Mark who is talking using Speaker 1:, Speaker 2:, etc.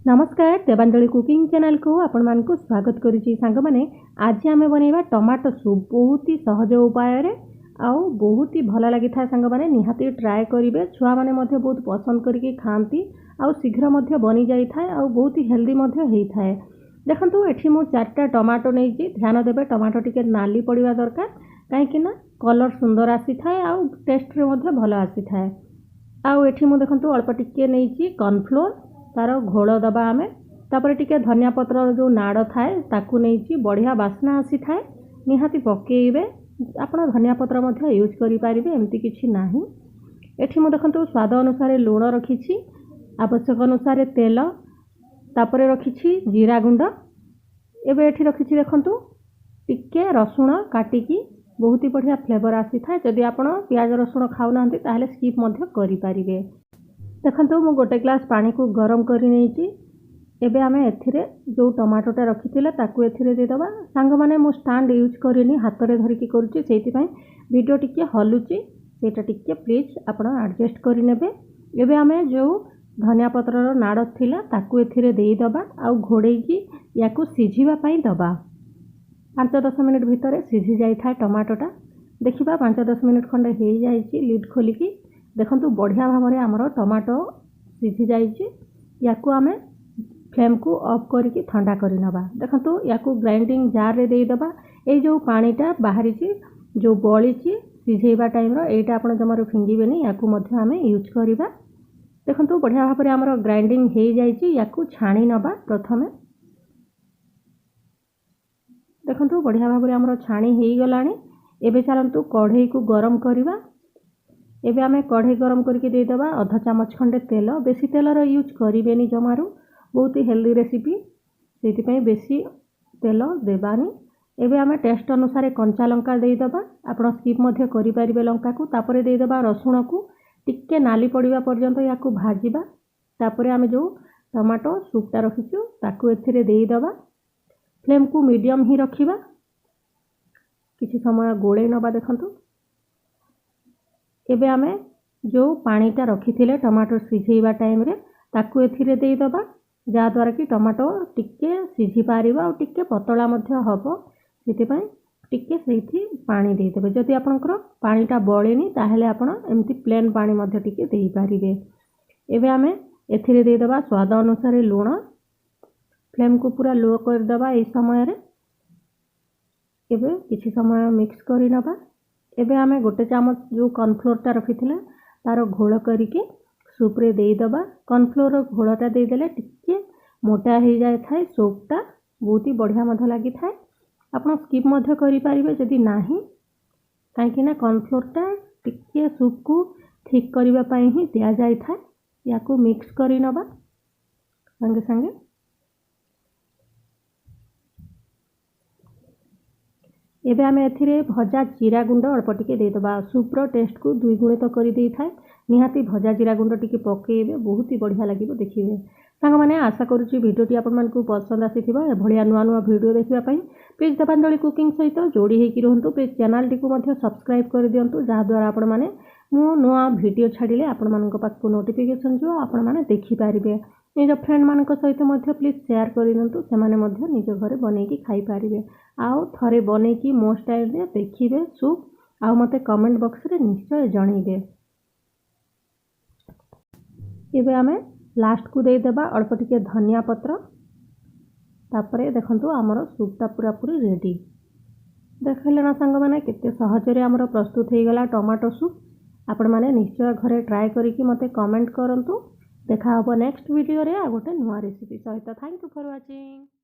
Speaker 1: ନମସ୍କାର, ଦେବାଞ୍ଜଳି କୁକିଂ ଚ୍ୟାନେଲକୁ ଆପଣମାନଙ୍କୁ ସ୍ୱାଗତ କରୁଛି। ସାଙ୍ଗମାନେ, ଆଜି ଆମେ ବନେଇବା ଟମାଟୋ ସୁପ୍ ବହୁତ ହି ସହଜ ଉପାୟରେ ଆଉ ବହୁତ ହି ଭଲ ଲାଗିଥାଏ। ସାଙ୍ଗମାନେ, ନିହାତି ଟ୍ରାଏ କରିବେ। ଛୁଆମାନେ ମଧ୍ୟ ବହୁତ ପସନ୍ଦ କରିକି ଖାଆନ୍ତି ଆଉ ଶୀଘ୍ର ମଧ୍ୟ ବନିଯାଇଥାଏ ଆଉ ବହୁତ ହେଲ୍ଦି ମଧ୍ୟ ହେଇଥାଏ। ଦେଖନ୍ତୁ, ଏଠି ମୁଁ 4ଟା ଟମାଟୋ ନେଇଛି। ଧ୍ୟାନ ଦେବେ, ଟମାଟୋ ଟିକେ ନାଲି ପଡ଼ିବା ଦରକାର, କାହିଁକି ନା କଲର୍ ସୁନ୍ଦର ଆସିଥାଏ ଆଉ ଟେଷ୍ଟରେ ମଧ୍ୟ ଭଲ ଆସିଥାଏ। ଆଉ ଏଠି ମୁଁ ଦେଖନ୍ତୁ ଅଳ୍ପ ଟିକେ ନେଇଛି କର୍ଣ୍ଣଫ୍ଲୋର୍, ତାର ଘୋଳ ଦେବା ଆମେ। ତାପରେ ଟିକେ ଧନିଆ ପତ୍ରର ଯେଉଁ ନାଡ଼ ଥାଏ ତାକୁ ନେଇଛି, ବଢ଼ିଆ ବାସ୍ନା ଆସିଥାଏ, ନିହାତି ପକେଇବେ। ଆପଣ ଧନିଆ ପତ୍ର ମଧ୍ୟ ୟୁଜ୍ କରିପାରିବେ, ଏମିତି କିଛି ନାହିଁ। ଏଠି ମୁଁ ଦେଖନ୍ତୁ ସ୍ୱାଦ ଅନୁସାରେ ଲୁଣ ରଖିଛି, ଆବଶ୍ୟକ ଅନୁସାରେ ତେଲ, ତାପରେ ରଖିଛି ଜିରା ଗୁଣ୍ଡ। ଏବେ ଏଠି ରଖିଛି ଦେଖନ୍ତୁ ଟିକେ ରସୁଣ କାଟିକି, ବହୁତ ହି ବଢ଼ିଆ ଫ୍ଲେଭର୍ ଆସିଥାଏ। ଯଦି ଆପଣ ପିଆଜ ରସୁଣ ଖାଉନାହାନ୍ତି, ତାହେଲେ ସ୍କିପ୍ ମଧ୍ୟ କରିପାରିବେ। ଦେଖନ୍ତୁ, ମୁଁ ଗୋଟେ ଗ୍ଲାସ୍ ପାଣିକୁ ଗରମ କରି ନେଇଛି। ଏବେ ଆମେ ଏଥିରେ ଯେଉଁ ଟମାଟୋଟା ରଖିଥିଲେ ତାକୁ ଏଥିରେ ଦେଇଦେବା। ସାଙ୍ଗମାନେ, ମୁଁ ଷ୍ଟାଣ୍ଡ ୟୁଜ୍ କରିନି, ହାତରେ ଧରିକି କରୁଛି, ସେଇଥିପାଇଁ ଭିଡ଼ିଓ ଟିକେ ହଲୁଛି, ସେଇଟା ଟିକେ ପ୍ଲିଜ୍ ଆପଣ ଆଡ଼ଜଷ୍ଟ କରିନେବେ। ଏବେ ଆମେ ଯେଉଁ ଧନିଆ ପତ୍ରର ନାଡ଼ ଥିଲା ତାକୁ ଏଥିରେ ଦେଇଦେବା ଆଉ ଘୋଡ଼େଇକି ୟାକୁ ସିଝିବା ପାଇଁ ଦେବା। 5-10 ମିନିଟ୍ ଭିତରେ ସିଝି ଯାଇଥାଏ ଟମାଟୋଟା। ଦେଖିବା, 5-10 ମିନିଟ୍ ଖଣ୍ଡେ ହେଇଯାଇଛି। ଲିଡ୍ ଖୋଲିକି ଦେଖନ୍ତୁ, ବଢ଼ିଆ ଭାବରେ ଆମର ଟମାଟୋ ସିଝି ଯାଇଛି। ୟାକୁ ଆମେ ଫ୍ଲେମ୍କୁ ଅଫ୍ କରିକି ଥଣ୍ଡା କରିନେବା। ଦେଖନ୍ତୁ, ୟାକୁ ଗ୍ରାଇଣ୍ଡିଙ୍ଗ ଜାର୍ରେ ଦେଇଦେବା। ଏଇ ଯେଉଁ ପାଣିଟା ବାହାରିଛି, ଯେଉଁ ବଳିଛି ସିଝେଇବା ଟାଇମ୍ର, ଏଇଟା ଆପଣ ଜମାରୁ ଫିଙ୍ଗିବେନି, ୟାକୁ ମଧ୍ୟ ଆମେ ୟୁଜ୍ କରିବା। ଦେଖନ୍ତୁ, ବଢ଼ିଆ ଭାବରେ ଆମର ଗ୍ରାଇଣ୍ଡିଙ୍ଗ ହେଇଯାଇଛି। ୟାକୁ ଛାଣି ନେବା ପ୍ରଥମେ। ଦେଖନ୍ତୁ, ବଢ଼ିଆ ଭାବରେ ଆମର ଛାଣି ହେଇଗଲାଣି। ଏବେ ଚାଲନ୍ତୁ କଢ଼େଇକୁ ଗରମ କରିବା। ଏବେ ଆମେ କଢ଼େଇ ଗରମ କରିକି ଦେଇଦେବା ଅଧ ଚାମଚ ଖଣ୍ଡେ ତେଲ। ବେଶୀ ତେଲର ୟୁଜ୍ କରିବେନି ଜମାରୁ, ବହୁତ ହେଲ୍ଦି ରେସିପି, ସେଇଥିପାଇଁ ବେଶୀ ତେଲ ଦେବାନି। ଏବେ ଆମେ ଟେଷ୍ଟ ଅନୁସାରେ କଞ୍ଚା ଲଙ୍କା ଦେଇଦେବା, ଆପଣ ସ୍କିପ୍ ମଧ୍ୟ କରିପାରିବେ ଲଙ୍କାକୁ। ତାପରେ ଦେଇଦେବା ରସୁଣକୁ, ଟିକେ ନାଲି ପଡ଼ିବା ପର୍ଯ୍ୟନ୍ତ ୟାକୁ ଭାଜିବା। ତାପରେ ଆମେ ଯେଉଁ ଟମାଟୋ ସୁପ୍ଟା ରଖିଛୁ ତାକୁ ଏଥିରେ ଦେଇଦେବା। ଫ୍ଲେମ୍କୁ ମିଡ଼ିୟମ୍ ହିଁ ରଖିବା, କିଛି ସମୟ ଗୋଳେଇ ନେବା। ଦେଖନ୍ତୁ, ଏବେ ଆମେ ଯେଉଁ ପାଣିଟା ରଖିଥିଲେ ଟମାଟୋ ସିଝେଇବା ଟାଇମ୍ରେ ତାକୁ ଏଥିରେ ଦେଇଦେବା, ଯାହାଦ୍ୱାରା କି ଟମାଟୋ ଟିକେ ସିଝି ପାରିବ ଆଉ ଟିକେ ପତଳା ମଧ୍ୟ ହେବ। ସେଥିପାଇଁ ଟିକେ ସେଇଠି ପାଣି ଦେଇଦେବେ। ଯଦି ଆପଣଙ୍କର ପାଣିଟା ବଳେନି, ତାହେଲେ ଆପଣ ଏମିତି ପ୍ଲେନ୍ ପାଣି ମଧ୍ୟ ଟିକେ ଦେଇପାରିବେ। ଏବେ ଆମେ ଏଥିରେ ଦେଇଦେବା ସ୍ୱାଦ ଅନୁସାରେ ଲୁଣ। ଫ୍ଲେମ୍କୁ ପୁରା ଲୋ କରିଦେବା ଏଇ ସମୟରେ। ଏବେ କିଛି ସମୟ ମିକ୍ସ କରିନେବା। ଏବେ ଆମେ ଗୋଟେ ଚାମଚ ଯେଉଁ କର୍ଣ୍ଣଫ୍ଲୋର୍ଟା ରଖିଥିଲେ ତାର ଘୋଳ କରିକି ସୁପ୍ରେ ଦେଇଦେବା। କର୍ଣ୍ଣଫ୍ଲୋର୍ର ଘୋଳଟା ଦେଇଦେଲେ ଟିକେ ମୋଟା ହେଇଯାଇଥାଏ ସୁପ୍ଟା, ବହୁତ ହି ବଢ଼ିଆ ମଧ୍ୟ ଲାଗିଥାଏ। ଆପଣ ସ୍କିପ୍ ମଧ୍ୟ କରିପାରିବେ ଯଦି ନାହିଁ, କାହିଁକି ନା କର୍ଣ୍ଣଫ୍ଲୋର୍ଟା ଟିକେ ସୁପ୍କୁ ଥିକ୍ କରିବା ପାଇଁ ହିଁ ଦିଆଯାଇଥାଏ। ୟାକୁ ମିକ୍ସ କରିନେବା ସାଙ୍ଗେ ସାଙ୍ଗେ। ଏବେ ଆମେ ଏଥିରେ ଭଜା ଜିରା ଗୁଣ୍ଡ ଅଳ୍ପ ଟିକେ ଦେଇଦେବା। ସୁପ୍ର ଟେଷ୍ଟକୁ ଦ୍ୱିଗୁଣିତ କରିଦେଇଥାଏ। ନିହାତି ଭଜା ଜିରା ଗୁଣ୍ଡ ଟିକେ ପକାଇବେ, ବହୁତ ହି ବଢ଼ିଆ ଲାଗିବ ଦେଖିବେ। ସାଙ୍ଗମାନେ, ଆଶା କରୁଛି ଭିଡ଼ିଓଟି ଆପଣମାନଙ୍କୁ ପସନ୍ଦ ଆସିଥିବ। ଏଭଳିଆ ନୂଆ ନୂଆ ଭିଡ଼ିଓ ଦେଖିବା ପାଇଁ ପ୍ଲିଜ୍ ଦେବାଞ୍ଜଳି କୁକିଂ ସହିତ ଯୋଡ଼ି ହେଇକି ରୁହନ୍ତୁ। ପ୍ଲିଜ୍ ଚ୍ୟାନେଲଟିକୁ ମଧ୍ୟ ସବସ୍କ୍ରାଇବ୍ କରିଦିଅନ୍ତୁ, ଯାହାଦ୍ୱାରା ଆପଣମାନେ ମୁଁ ନୂଆ ଭିଡ଼ିଓ ଛାଡ଼ିଲେ ଆପଣମାନଙ୍କ ପାଖକୁ ନୋଟିଫିକେସନ୍ ଯିବ, ଆପଣମାନେ ଦେଖିପାରିବେ। ନିଜ ଫ୍ରେଣ୍ଡମାନଙ୍କ ସହିତ ମଧ୍ୟ ପ୍ଲିଜ୍ ସେୟାର କରିଦିଅନ୍ତୁ, ସେମାନେ ମଧ୍ୟ ନିଜ ଘରେ ବନେଇକି ଖାଇପାରିବେ। ଆଉ ଥରେ ବନେଇକି ମୋ ଷ୍ଟାଇଲରେ ଦେଖିବେ ସୁପ୍ ଆଉ ମୋତେ କମେଣ୍ଟ ବକ୍ସରେ ନିଶ୍ଚୟ ଜଣେଇବେ। ଏବେ ଆମେ ଲାଷ୍ଟକୁ ଦେଇଦେବା ଅଳ୍ପ ଟିକେ ଧନିଆ ପତ୍ର। ତାପରେ ଦେଖନ୍ତୁ, ଆମର ସୁପ୍ଟା ପୁରାପୁରି ରେଡ଼ି। ଦେଖିଲେ ନା ସାଙ୍ଗମାନେ, କେତେ ସହଜରେ ଆମର ପ୍ରସ୍ତୁତ ହେଇଗଲା ଟମାଟୋ ସୁପ୍। ଆପଣମାନେ ନିଶ୍ଚୟ ଘରେ ଟ୍ରାଏ କରିକି ମୋତେ କମେଣ୍ଟ କରନ୍ତୁ। ଦେଖା ହେବ ନେକ୍ସଟ ଭିଡ଼ିଓରେ ଆଉ ଗୋଟେ ନୂଆ ରେସିପି ସହିତ। Thank you for watching.